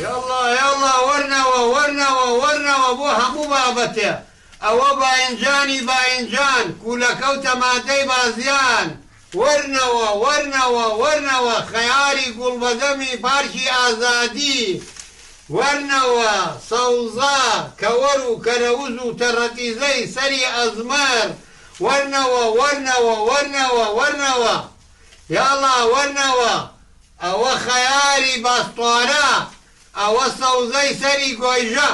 یاڵڵا یاڵڵا وەرنەوە وەرنەوە وەرنەوە بۆ هەموو بابەتێ ئەوە باینجانی باینجان کولەکە و تەماتەی بازیان وەرنەوە وەرنەوە وەرنەوە خەیاری گوڵبەدەمی پارکی ئازادی وەرنەوە سەوزە کەوەر و کەرەوز و تەڕەتیزەی سەری ئەزمەر وەرنەوە وەرنەوە وەرنەوە وەرنەوە یاڵا وەرنەوە ئەوە خەیاری بەستۆرە ئەوە سەوزەی سەری گۆیژە.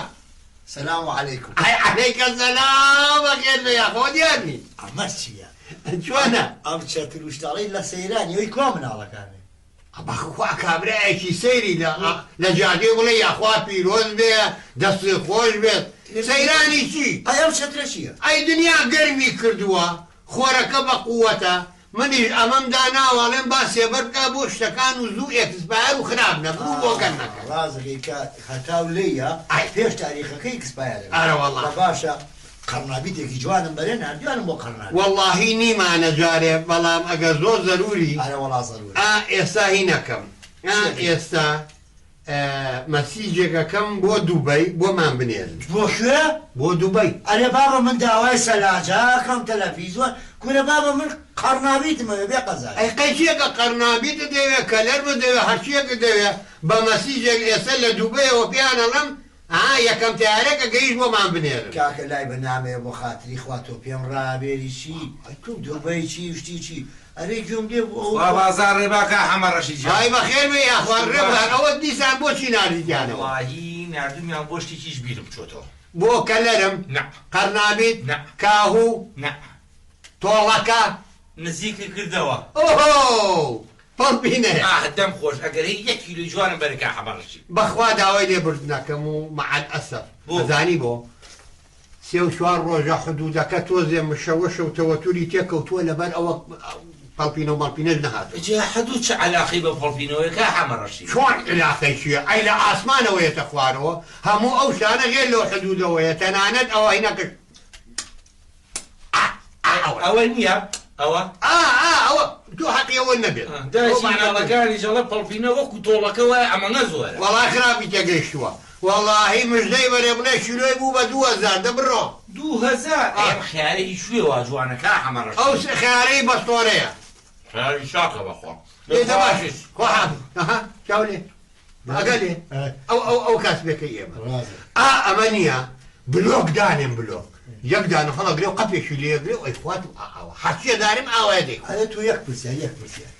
سلام علیکم. ئەی عەلەیکە سەلام بەخێر بێی یاخوا دیار نی. ئەمە چیە؟ چۆنە؟ ئەم چەتر و شتاڵەی لە سەیرانی ئەوی کوا مناڵەکانێ؟ بەخوا کابرایەکی سەیری لە لە جادەی بڵێ یاخوا پیرۆز بێ دەستت خۆش بێت سەیرانی چی؟ ئەی ئەم چەترە چیە؟ ئەی دنیا گەرمی کردووە خۆرەکە بە قوەتە منیش ئەمەم داناوە ئەڵێم با سێبەر بکا بۆ شتەکان و زوو expire و خراپ نەبن و بۆگەن نەکەن. ڕاستەکەی کە هەتاو لێیە ئەی. پێش تاریخەکەی expire ئەبێ. ئەرەوەڵا. دە باشە قەڕنابیتێکی جوانم بەرێ ناردویانم بۆ قەڕنابیت. وەڵاهی نیمانە جارێ بەڵام ئەگەر زۆر زەروری. ئەرەوەڵا زەروری. ئا ئێستا هی نەکەم. ئا چی ئەکەی؟ ئێستا مەسیجێک ئەکەم بۆ دوبەی بۆمان بنێرن. بۆ کوێ؟ بۆ دوبەی. ئەرێ بابە من داوای سەلاجە ئەکەم تەلەفیزۆن کورە بابە من قەڕنابیتم ئەوێ بێ قەزای. ئەی قەیچیەکە قەرنابیتت دەوێ کەلەرمت دەوێ هەرچیەکت دەوێ بە مەسیجێک ئێستا لە دوبەیەوە پێیان ئەڵێم ها یەکەم تەیارە کە گەیشت بۆمان بنێرن. کاکە لای بە نامەیە بۆ خاتری خوا تۆ پێم ڕابێری چی دوبەی چی شتی چی ئەرێ گوێم لێ بوو ئەوە خوا بازاڕێ با کا حەمە ڕەشید گیان. ئای بەخێر بێی یاخوا دەستت ڕێبوار باش. ئەوە دیسان بۆچی ناردیتیانەوە؟ وەڵاهی ناردومیان بۆ شتێکیش بیرم چۆتەوە. بۆ کەلەرم؟ نا. قەرنابیت؟ نا. کاهوو؟ نا. تۆڵەکە؟ نزیکت کردەوە. ئۆهۆ پەڵپینەیە. ئاه دەم خۆش ئەگەر هەی یەک کیلۆی جوانم بەرێ کا حەمە ڕەشید. بەخوا داوای لێ بردنەکەم و مع الاسف بۆ؟ ئەزانی بۆ؟ سێ و چوار ڕۆژە حدودەکە تۆزێ مشەوەشە و تەوەتوری تێکەوتووە لەبەر ئەوە پەڵپینە و مەڵپینەش نەهاتوون. جا حدود چ عەلاقەی بە پەڵپینەوەیە کا حەمە ڕەشید؟ چۆن عیلاقەی چیە ئەی لە ئاسمانەوە یەتە خوارەوە هەموو ئەو شتانە غێر لەو حدودەوەیە تەنانەت ئەوە هینەکەش ئا ئا ئەوە. ئەوە نیە ئەوە. ئا ئا ئەوە تۆ حەقی ئەوە نەبێت دایکی مناڵەکانیش ئەڵێ پەڵپینە وەکو تۆڵەکە وایە ئەمەنە زۆرە. وەڵا خراپی تێگەیشتووە وەڵاهی مژدەی بەرێ بڵێ کیلۆی بوو بە 2000 دە بڕۆ. 2000 ئەی ئەم خەیارە هی کوێ وا جوانە کا حەمە ڕەشید. ئەو خەیارەی بەستۆرەیە. خەیاری چاکە بەخوا. ئێ دە باشە خوا حافز ئەها چاو لێ ئەگە لێ ئەو ئەو ئەو کاسبەکەی ئێمە ئا ئەمە نییە بلۆک دانێم بلۆک یەک دانە هەڵەگرێ و قەپێکی لێگرێ و ئەیخوات و ئاوا هەرچیە دارم ئاوایە دەیخوات. ئەرێ تۆ یەک پرسیار یەک پرسیار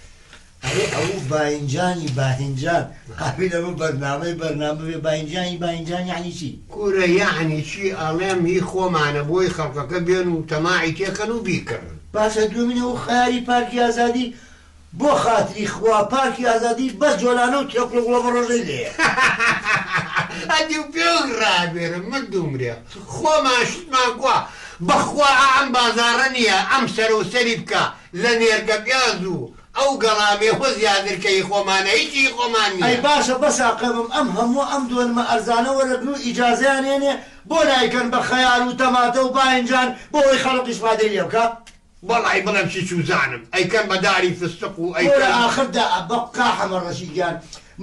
ئەرێ ئەو باینجانی باهینجان قابیلە بۆ بەرنامەی بەرنامە بێ باینجانی باینجان یەعنی چی؟ کورە یەعنی چی ئەڵێم هی خۆمانە بۆی خەڵکەکە بێن و تەماعی تێکەن و بیکڕن. باشە دووەمین ئەو خەیاری پارکی ئازادی بۆ خاتری خوا پارکی ئازادی بەس جۆلانە و تێکڵ و گوڵە بەڕۆژەی لێیە. ئەدی و پێوک ڕابێرم مردوم رێ خۆمان شتمان کوا بەخوا ئا ئەم بازاڕە نیە ئەم سەرەو سەری بکا لە نێرگە پیاز و ئەو گەڵا مێوە زیاتر کە هی خۆمانە هیچی هی خۆمان ئەی نیە. باشە بەسا قەبم ئەم هەمووە ئەم دۆنمە ئەرزانە وەرەگرن و ئیجازەیان هێنێ بۆ نایکەن بە خەیار و تەماتە و باینجان بۆ ئەوەی خەڵک ئیسفادەی لێ بکا؟ وەڵای بڵێم چی چوزانم ئەیکەن بە داری فستق و تۆ لە ئەیکەن. ئاخر دا بە کا حەمە ڕەشید گیان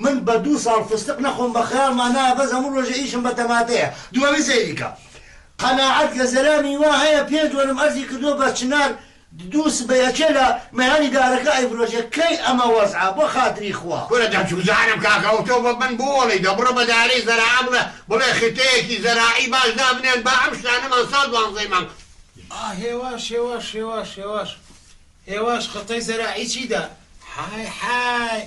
من بە دوو ساڵ فستق نەخۆم بە خەیاڵما نایە بەس هەموو ڕۆژێ ئیشم بە تەماتەیە دووەمی سەیری کە قەناعەت کە زەلامی وا هەیە پێنج دۆنم ئەرزی کردووە بە چنار دوو سبەی ئەچێ لە مەیانی دارەکە ئەیفرۆشێ کەی ئەمە وەزعە بۆ خاتری خوا. کورە دە چوزانم کاکە ئەو تۆ بە من بۆڵی دە بڕۆ بە دارەی زەراعە بڵێ بڵێ خیتەیەکی زەراعی باش دابنێن با ئەم شتانەمان ساڵ دوانزەی مانگ ئا هێواش هێواش هێواش هێواش هێواش خڵتەی زەراعی چیدا حای حای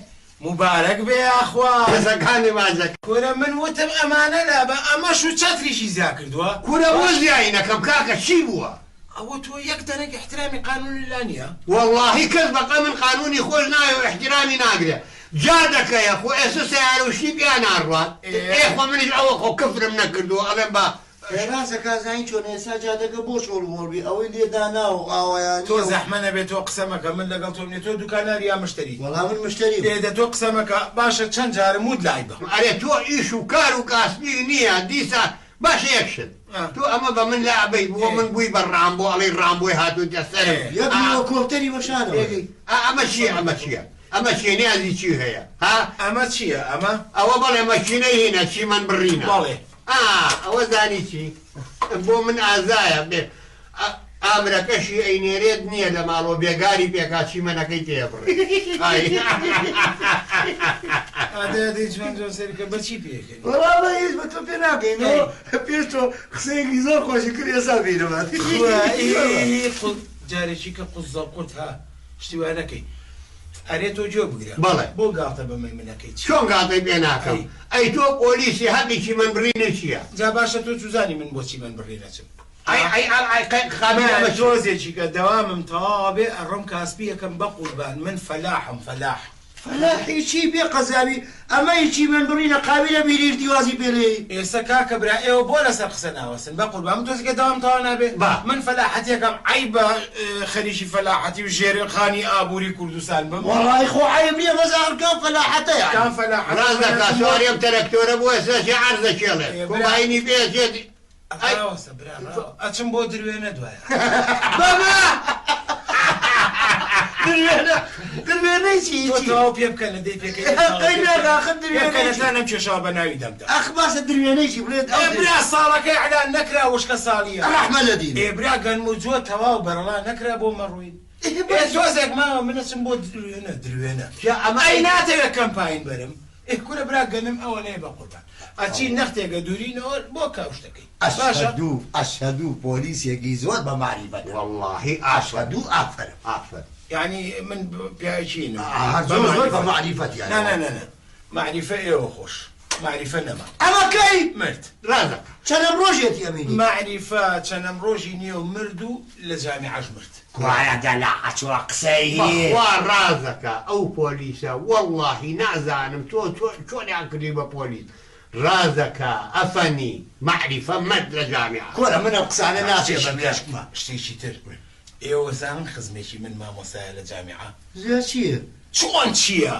موبارەک بێ یاخوا. دەسەکانی ماچ دەکەم. کورە من وتم ئەمانە لابە ئەمەش و چەتریشی زیا کردوە. کورە بۆ زیای نەکەم کاکە چی بووە؟ ئەوە تۆ یەک دەنک ئیحترامی قانونی لا نیە؟ وەڵاهی کەس بەقە من قانونی خۆش ناوێ و ئیحترامی ناگرێ جادەکەیە خۆ ئێستا سەیارە و شتی پیا ناڕوات ئێ خۆ منیش ئەوە خۆ کفرم نەکردووە ئەڵێم با ئێ ڕاستە کا زانی چۆنە ئێستا جادەکە بۆ چۆڵ و مۆڵ بی ئەوەی لێ داناوە و ئاوایانیە تۆ و. زەحمە نەبێ تۆ قسە مەکە من لەگەڵ تۆم نیە تۆ دوکانداری یا مشتەری؟ وەڵا من مشتەریم. ئێ دە تۆ قسە مەکە باشە چەند جارم وت لای بە. ئەرێ تۆ ئیش و کار و کاسبی نیە دیسان باشە یەک شت تۆ ئەمە بە من لابەی بۆ من بووی بە ڕامبۆ ئەڵێی ڕامبۆی هاتوویتە سەرم یەک نیوە کۆپتەری وەشانەوە. ئا ئەمە چیە ئەمە چیە؟ ئەمە چیە نیازی چی هەیە ها؟ ئەمە چییە ئەمە؟ ئەوە بەڵێ مەکینەی هینە چیمەن بڕینە. بەڵێ. ئا ئەوە زانی چی؟ بۆ من ئازایە بێ ئامرەکەشی ئەینێرێت نییە لە ماڵەوە بێگاری پێکا چیمەنەکەی تێ بڕێ. ئای. ئادەی ئادەی جوان جوان سەیرکە بە چی پێکەنی؟ وەڵا بە هیچ بە تۆ پێ ناکەینەوە پێش تۆ قسەیەکی زۆر خۆشی کرد ئێستا بیرم هات. خوا ئی جارێکی کە قوزەڵقورت ها شتی وا نەکەی. ئەرێ تۆ گوێ بگرە. بەڵێ. بۆ گاڵتە بە مەیمنەکەی چی؟ چۆن گاڵتەی پێ ناکەم؟ ئەی. ئەی تۆ پۆلیسی هەقی چیمەن بڕینت چییە؟ جا باشە تۆ چوزانی من بۆ چیمەن بڕین ئەچم؟ ئەی ئەی ئەی ئەی قەی قابیل من ئەمە چییە؟ تۆزێکی کە دەوامم تەواو ئەبێ ئەڕۆم کاسپی ئەکەم بەقوربان من فەلاحم فەلاح. فەلاحی چی بێ قەزاوی ئەمەی چیمەن بڕینە قابیلە بیری ارتوازی پێ لێی. ئێستا کاکە برا ئێوە بۆ لەسەر قسە ناوەستن بەقوربان من تۆزێکە دەوام تەواو نابێ با. من فەلاحەتیەکەم عەیبە خەریکی فەلاحەتی و ژێرخانی ئابووری کوردستان بم. وەڵای خۆ عەیب نیە بەس ئاخر کام فەلاحەتە یانی. کام فەلاحەتە ڕاست من دەکا ئەچم بۆ سواری ئەم تەرەکتۆرە بووە ئێستا چێ عەرزە کێڵێ ئێ برا کۆمباینی پێ ئەچێت ئەی ڕاوەستە برا ڕاوە ئەچم بۆ دروێنە دوایە. بابا دروێنە دروێنەی چی تۆ چی؟ تەواو پێ بکەنە دەی پێکەنی تەواو قەی پێ ناکا بکەنە ئاخر پێ دروێنەی بکەنە چی؟ تا نەمکێشاوە بە ناوی دەمدا. ئەخ باشە دروێنەی چی بڵێت ئەو ئێ برا ساڵەکەی ئیعلان نەکرا وشکە ساڵیە. ڕەحمە لە دینت. ئێ برا گەنم و جۆ تەواو بەرەڵا نەکرا بۆ مەڕوین. ئێ تۆزێک ماوە من ئەچم بۆ دروێنە دروێنە. جا ئەمە ئەی ناتەوێ کەمپاین بەرم؟ ئێ کورە برا گەنم ئەوەنەیە بەقوربان. ئەچی نەختێکە دوورینەوە بۆ کاوش دەکەی. باشە؟ ئەشهەدوو ئەشهەدوو پۆلیسێکی زۆر بە مەعریفەتە. وەڵڵاهی ئافەرم. ئەشهەدوو ئافەرم. ئافەرم. یانی من پیاوێکینم ئا بە زۆر زۆر بە مەعریفەت. مەعریفەت یانی. نا نا نا نا مەعریفە ئێوە خۆش مەعریفە نەما. ئەمە کەی؟ مرد. ڕازەکە. چەنەم ڕۆژێتی ئەمینی؟ مەعریفە چەنەم ڕۆژی نییە و مرد و لە جامیعەش مرد. کوایە دەلا ئەچوە قسەی. بەخوا ڕازەکە ئەو پۆلیسە وەڵڵاهی نازانم تۆ چۆنیان کردوی بە پۆلیس ڕازەکە ئەفەنی مەعریفە مەرد لە جامیعە. کورە من ئەو قسانە ناچێ بە شتێکی تر مێشکما. شتێکی تر ئێوە زانن خزمێکی من مامۆستایە لە جامیعە؟ زێ چییە؟ چۆن چییە؟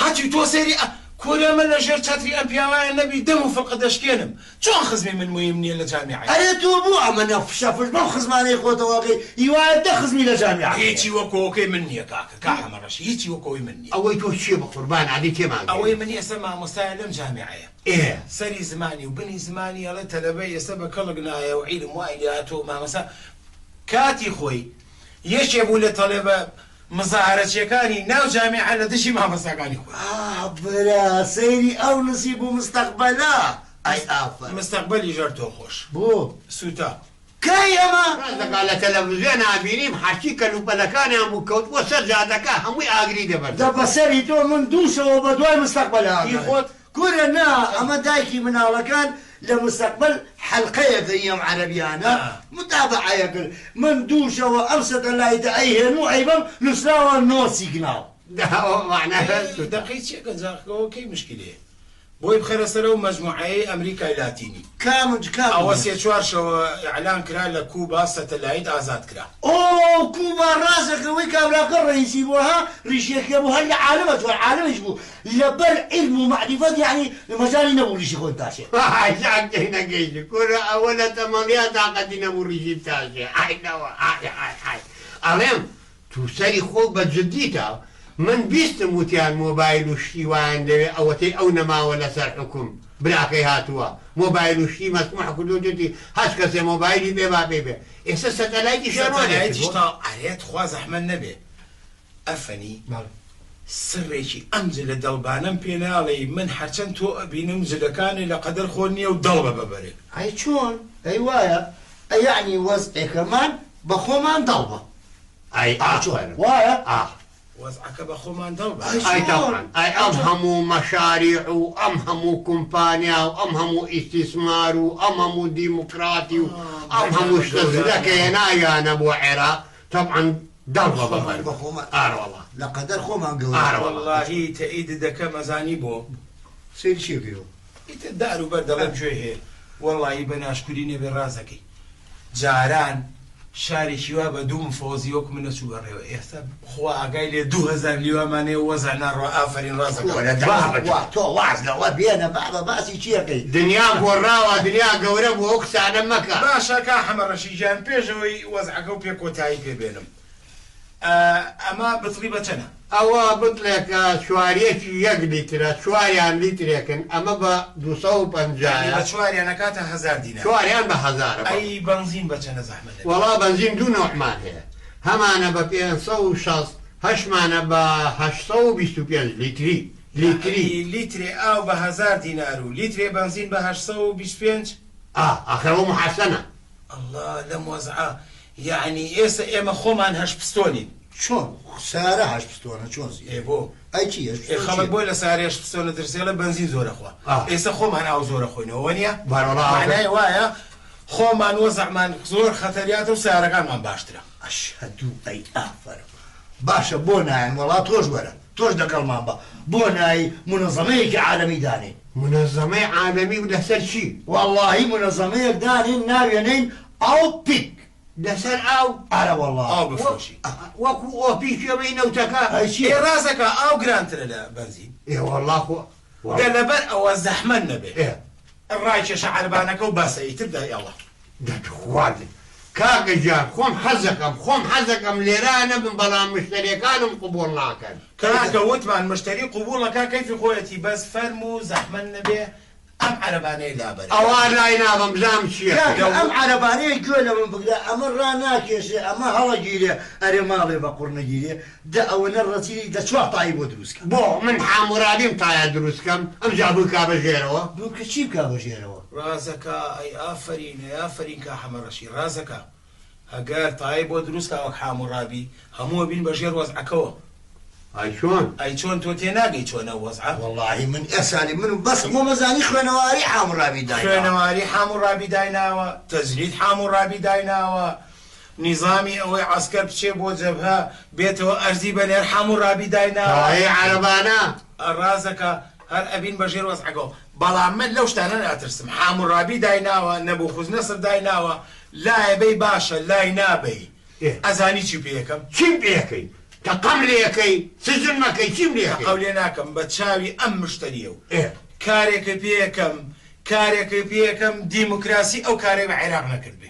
هەتیو تۆ سەیری ئە کورە من لە ژێر چەتری ئەم پیاوایە نەبی دەم و فڵقە دەشکێنم چۆن خزمی من موهیم نییە لە جامیعەیە؟ ئەرێ تۆ بۆ ئەمەنە فشەفش بەو خزمانەی خۆتەوە ئەکەی هیوایە دە خزمی لە جامیعە هەیە. هیچی وەکو ئەوکەی من نییە کاکە کا حەمەڕەشی هیچی وەکو ئەوەی من نییە. ئەوەی تۆ چییە بەقوربان عەلی تێمان ئەوەی گەیەنە. من ئێستا مامۆستایە لەم جامیعەیە. ئێ. سەری زمانی و بنی زمانی ئەڵێ تەلەبە ئێستا بە کەڵک نایە و عیلم وای لێهاتووە و مامۆستا کاتی خۆی یەکێ بوو لە تەلەبە مزاهەرەچیەکانی ناو جامیعە لە دژی مامۆستاکانی خۆی. ئاه برا سەیری ئەو نسیب و مستەقبەلە ئەی ئافەرم. مستەقبەلی ژەر تۆ خۆش. بۆ؟ سوتا. کەی ئەمە؟ ڕاست دەکا لە تەلەفزیۆنا بینیم هەرچی کەلوپەلەکانیان بوو کەوتبووە سەر جادەکە هەمووی ئاگری دە دەبەردەبوو. بەسەری تۆ من دوو شەوە بە دوای مستەقبەلا هی ئەگەڕێم. خۆت؟ کورە نا ئەمە دایکی مناڵەکان لە مستەقبەل حەلقەیەکە ی ئەم عەرەبیانە متابەعەیەکن من دوو شەوە ئەم سەتەلایتە ئەیهێنم و ئەیبەم نوسراوە نۆ سیگناڵ. دە ئەوە مەعنای ئەی سوتا. دەقەی چیە گەنجاخەکەوە کەی مشکیلەیە بۆی بخەرە سەر ئەو مەجموعەیەی ئەمریکای لاتینی. کام کام ئەوە مەجموعە؟ سێ چوار شەوە ئیعلان کرا لە کوبا سەتەلایت ئازاد کرا. ئۆ کوبا ڕاستەکە وەی کابراکە ڕەئیسی بوو ها ڕیشێکێ بوو هەر لە عالەمە چوار عالەمیش بوو لەبەر عیلم و مەعریفەت یەعنی مەجالی نەبوو ڕیشی خۆی بتاشێ. ئای چاک تێنەگەیشتی کورە ئەوە لە تەمەنیا تاقەتی نەبوو ڕیشی بتاشێ ئای لەوە ئای ئای ئای ئەڵێم تو سەری خۆو بە جدیتە من بیستم وتیان مۆبایل و شتی وایان لەوێ ئەوەتەی ئەو نەماوە لەسەر حوکم براکەی هاتووە مۆبایل و شتی مەسموح کردووە وتیەتی هەچ کەسێ مۆبایلی بێ با پێی بێ ئێستا سەتەلایتیشیان وا سەتەلایتیش لێکردووە. تا ئەرێ تخوا زەحمەت نەبێ ئەفەنی سڕێکی ئەم جلە دەڵبانەم پێ ناڵێی من هەرچەند تۆ ئەبینم جلەکانی لە قەدەر خۆت نیە و دەڵبە بە بەرگ. ئەی چۆن؟ ئەی وایە؟ ئەی یەعنی وەزعێکەمان بە خۆمان دەڵبە. ئەی ئا چۆن؟ ئافەرم وایە؟ ئا. وەزعەکە بە خۆمان دەڵبە. ئەی ئەی چۆن؟ تەبعەن ئەی ئەی ئەم چۆن؟ هەموو مەشاریع و ئەم هەموو کومپانیا و ئەم هەموو ئیستیسمار و ئەم هەموو دیموکراتی و ئەم هەموو بەرنامە شتە گەورانە. زلە کە هێناویانە بۆ عێراق تەبعەن دەڵبە بە بە خۆمان بەرگ. بە خۆمان ئارەوەڵا. لە قەدەر خۆمان گەورە. ئارەوەڵا. وەڵڵاهی تەئیدت دەکەم ئەزانی بۆ؟ سەیری چی ئەکەیەوە؟ ئیتر دار و بەر دەڵێم گوێی هەیە. وەڵڵاهی بە ناشکوری نەبێ ڕازەکەی. جاران شارێکی وا بە دوو مفەوەزی وەک من نەچوو بەڕێوە ئێستا خوا ئاگای لێ 2000 لیوامان هەیە وەزع ناڕوا ئافەرین ڕازەکەم. کورە بابە وا تۆ واز لەوە بێنە بابە باسی چی ئەکەی؟ دنیا گۆڕاوە دنیا گەورە بووە ئەو قسانە مەکە. باشە کا حەمە ڕەشی گیان پێش ئەوەی وەزعەکە و پێ کۆتایی پێ بێنم. ئەمە بتڵی بە چەنە؟ ئەوە بتڵێکە چواریەکی یەک لیترە، چواریان لیترێکن، ئەمە بە یانی 250 بە چواریان ئەکاتە 1000 دینار. چواریان بە هەزارە بەڵێ. ئەی بەنزین بە چەنە زەحمەت نەبێ؟ وەڵا بەنزین دوو نەوعمان هەیە، هەمانە بە 560، هەشمانە بە 825 لیتری لیتری. یەعنی لیترێ ئاو بە 1000 دینار و لیترێ بەنزین بە 825؟ ئا ئاخر ئەوە موحەسەنە. ئەڵڵا لەم وەزعە یەعنی ئێسە ئێمە خۆمان هەشت پستۆنین. چۆن سارە هەشت پستۆنە چۆن ئێ زیرەک بۆ؟ ئەی چی هەشت ئێ پستۆن خەڵک چیە؟ بۆ لە سارەی هەشت پستۆنە ترسێ ئەڵێ بەنزین زۆرە خوا. ئێسە خۆمان ئاو زۆرە خۆینەوە وەنیە؟ بەرەڵا ئاخر. مەعنای وایە خۆمان وەزعمان زۆر خەتەریاتە و سەیارەکانمان باشترە. ئەشهەدوو ئەی ئافەرم. باشە بۆ نایەن وەڵا تۆش وەرە تۆش لەگەڵمان بە بۆ نای مونەزەمەیەکی عالەمی دانێین. مونەزەمەی عالەمی و لەسەر چی؟ وەڵاهی مونەزەمەیەک دانێین ناوێنێین ئاوپیک. لەسەر ئاو؟ ئەرە وەڵا. ئاو بفرۆشی. وەکو ئۆپیکی ئەمەی نەوتەکە؟ ئەی چیە؟ ئێ ڕاستەکا ئاو گرانترە لە بەنزین. ئێ وەڵا خۆ. دە لەبەر ئەوە زەحمەت نەبێ. ئێ. ڕایکێشە عەربانەکە و بەسە ئیتر دە یەڵا. دە تخوا کاکە گیان خۆم حەزەکەم خۆم حەزەکەم لێرا نەبم بەڵام مشتەریەکانم قبوڵ ناکەن. کاکە وتمان مشتەری قبوڵەکا کەیفی خۆیەتی بەس فەرموو زەحمەت نەبێ ئەم عەرەبانەیە لابەرێ. ئەوا لای نابەم بزانم چیەکەی. کاکە ئەم عەرەبانەیە گوێ لە من بگرە ئەمە ڕاناکێشێ ئەمە هەڵەگیرێ ئەرێ ماڵێ بە قوڕ نەگیرێ دە ئەوەنە ڕەچیلی دە چوار تای بۆ دروست کە. بۆ من حامورابیم تایە دروست کەم ئەمجا بکا بە ژێرەوە. بکە چی بکا بە ژێرەوە؟ ڕازەکا ئەی ئافەرین ئەی ئافەرین کا حەمەڕەشی ڕازەکا ئەگەر تایەی بۆ دروست کا وەک حاموڕابی هەموو ئەبین بە ژێر وەزعەکەوە. ئەی چۆن؟ ئەی چۆن تۆ تێناگەی چۆنە ئەو وەزعە؟ وەڵاهی من ئێسالی من بەس خۆمەزانی خوێنەواری حاموڕابی دایناوە. خوێنەواری حاموڕابی دایناوە، تەجرید حاموڕابی دایناوە، نیزامی ئەوەی عەسکەر بچێ بۆ جەبهە بێتەوە ئەرزی بەنێر حاموڕابی دایناوە. تایەی عەرەبانە. ڕازەکا هەر ئەبین بە ژێر وەزعەکەوە. بەڵام من لەو شتانە ناترسم. حاموڕابی دایناوە، نەبوخوزنەسر دایناوە، لایە بەی باشە لای نابەی. ئەزانی چی پێ ئەکەم؟ چیم پێ ئەکەی؟ تەقەم لێ ئەکەی؟ سجنمەکەی؟ چیم لێ ئەکەی؟ تەقەو لێ ناکەم بە چاوی ئەم مشتەرییە و کارێکە پێ ئەکەم کارێکە پێ ئەکەم دیموکراسی ئەو کارەی بە عێراق نەکردبێ.